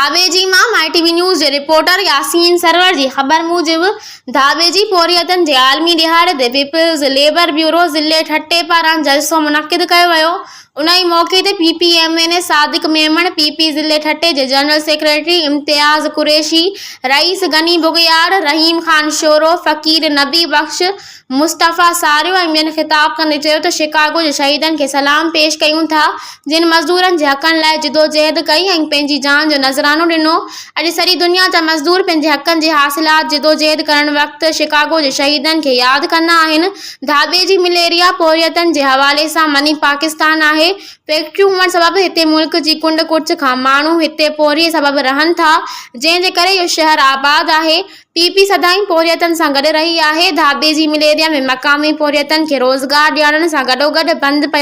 ڌاٻيجي مان مائي ٽي V news جي reporter Yasin سرور جي خبر موجب ڌاٻيجي پورهيتن جي عالمي ڏهاڙي تي پيپلز ليبر بيورو ضلعي ٺٽي پاران جلسو منعقد ڪيو ويو انهي موقعي تي P P M N A Sadiq Memon, P P ضلعي ٺٽي جي جنرل سيڪريٽري امتياز قريشي، رئيس غني بگياڙ، رحيم خان شورو، فقير نبي بخش، مصطفيٰ ساريو ۽ ٻين خطاب ڪندي چيو ته شڪاگو جي شهيدن کي سلام پيش ڪيون ٿا جن مزدورن جي حقن لاء جدوجهد ڪئي ۽ پنهنجي جان جو نذرانو ڏنو اڄ سڄي دنيا جا مزدور پنهنجي حقن جي حاصلات جدوجهد ڪرڻ وقت شڪاگو جي شهيدن کي ياد ڪندا آهن ڌاٻيجي مليريا پورهيتن جي حوالي سان مني پاڪستان آهي فيڪٽريون هئڻ سبب هتي ملڪ جي ڪنڊ ڪڙڇ کان ماڻهو هتي پورهيي سبب رهن ٿا جنهن جي ڪري اهو شهر آباد آهي پي پي سدائين پورهيتن سان گڏ رهي آهي، ڌاٻيجي مليريا ۾ مقامي پورهيتن کي روزگار ڏيارڻ سان گڏوگڏ بند پيل.